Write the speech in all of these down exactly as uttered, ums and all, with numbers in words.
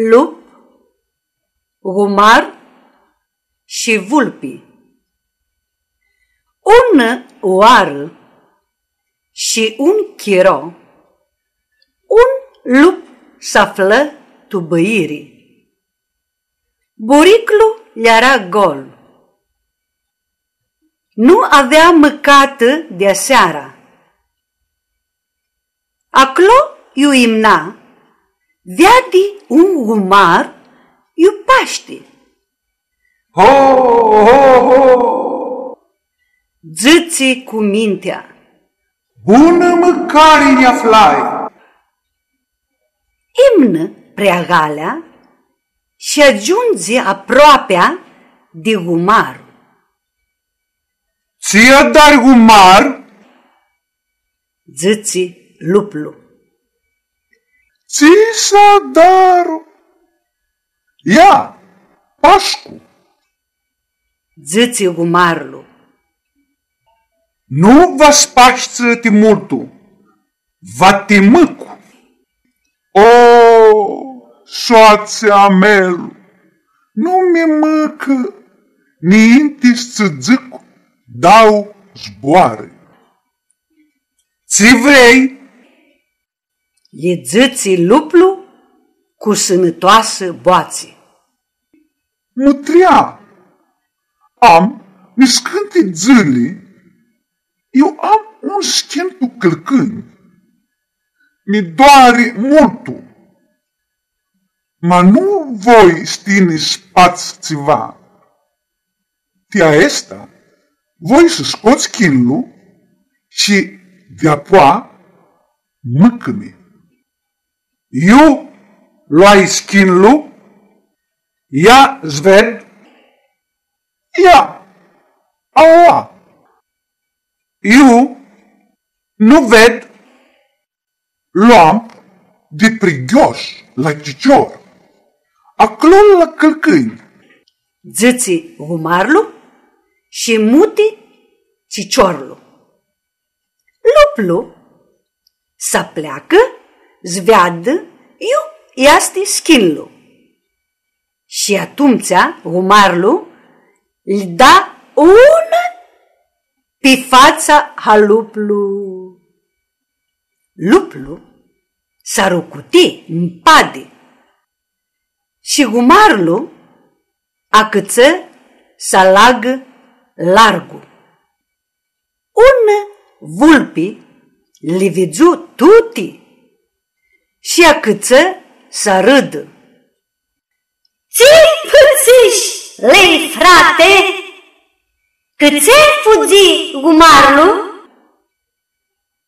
Lup, gumar shi vulpi. Unã oarã shi un chiro, un lup s-aflã tu bãiri. Buriclu lj-eara gol. Nu avea mãcatã di aseara. Aclo iu imna, veadi un gumar iu pashti. Ho, ho, ho! Dzãtsi cu mintea. Bunã mãcari nj-aflai! Imnã preagalea shi agiundzi aproapea di gumaru. Tsi adari, gumar? Dzãtsi luplu. Tsi s-adaru? Ia, pascu. Dzãtsi gumarlu. Nu va s-pashti ti multu, va ti mãcu. O, soatsi a melu, nu mi mãcã ninti s-tsã dzãc dauã zboarã. Tsi vrei? Lji dzãtsi luplu cu sãnãtoasã boatsi. Mutrea, am niscãnti dzãli, iu am un schin tu cãlcãnj. Mi doari multu, ma nu voi s-tini s-fats tsiva. Ti aestã, voi s-scots schinlu shi di-apoa mãcã-mi. Iu loai schinlu, ia s-ved, ia, aua. Iu nu ved, lu am di prighiosh la cicior, aclo la cãlcãnj. Dzãtsi gumarlu shi muti ciciorlu. Luplu s-apleacã s-veadã iu easti schinlu. Shi atumtsea gumarlu lj-da unã pi fatsa a luplu. Luplu s-arucuti mpadi shi gumarlu acãtsã s-alagã largu. Unã vulpi li vidzu tuti shi acãtsã s-arãdã. Tsi fãtsish, lei frate? Cãtse fudzi gumarlu?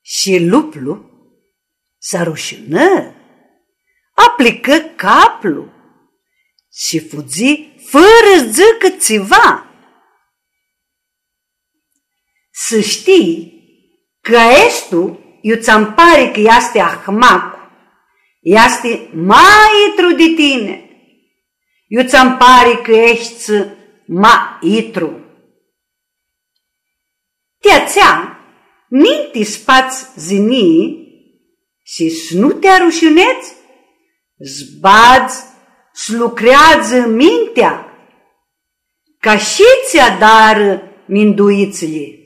Shi luplu s-arushinã, aplicã caplu shi fudzi fãrã s-dzãcã tsiva. S-shtii cã aestu iu tsã-nj pari cã easti ahmacu, easti ma itru di tini, iu tsã-nj pari cã eshti ma itru. Ti atsea, ninti s-fats zinii shi s-nu ti arushinedz, s-badz, s-lucreadzã mintea, ca shi tsi adarã minduitslji.